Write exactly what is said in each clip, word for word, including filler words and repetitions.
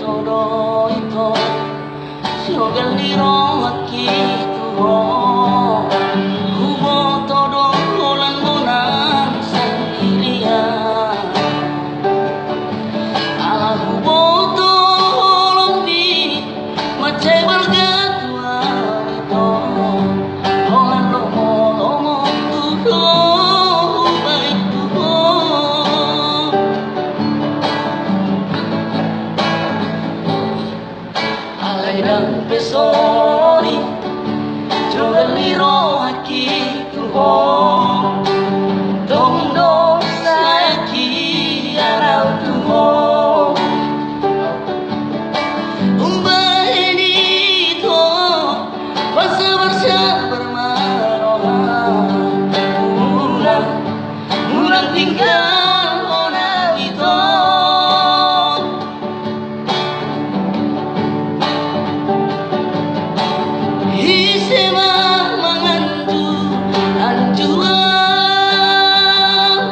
Dohot ito, sogot ni rohangki tu ho, huboto do holan monang sandirian. Ala huboto holongmi mansai balga tu ahu ito, holan lomo-lomo tu ho hubahen tu ho. Alai ndang pe songon i, sogot ni rohangki tu ho, tong do sayangki ahu tu ho. Umbahen ito, pasabar-sabar ma roham, unang, unang tinggalhon ahu ito. Ise ma manganju-anju ahu,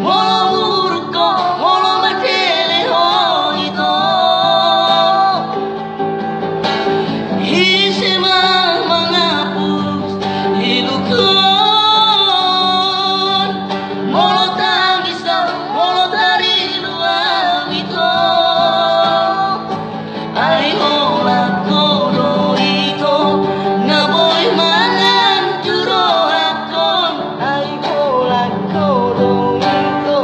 molo muruk ho, molo matele ho ito? Ise ma mangapus ilukon, molo tangis ahu, molo tarilu ahu ito? Ai holan ho do ito na boi manganju rohangkon. Ai holan ho do ito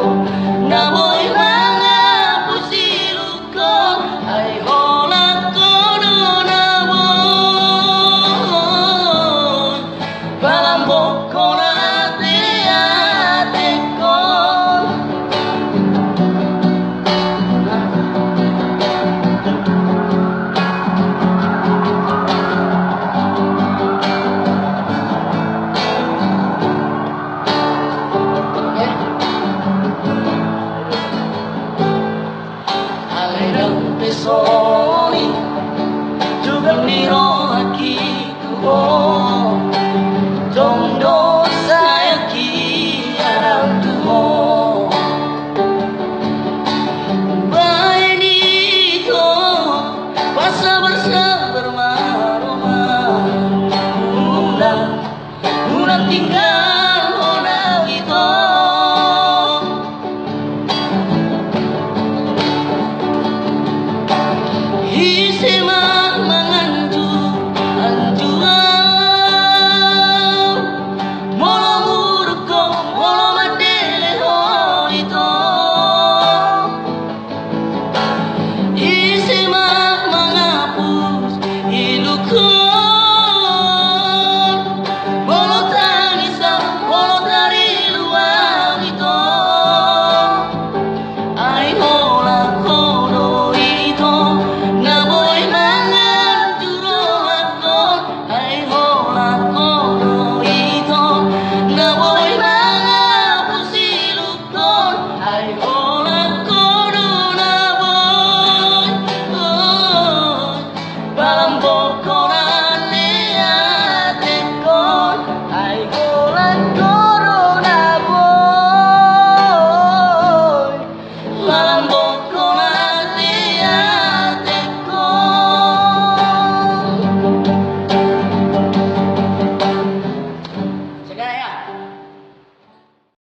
na boi mangapus ilukon. Ai holan ho do na boi palambokkon ate-atengkon. Alai ndang pe songon i, sogot ni rohangki tu ho.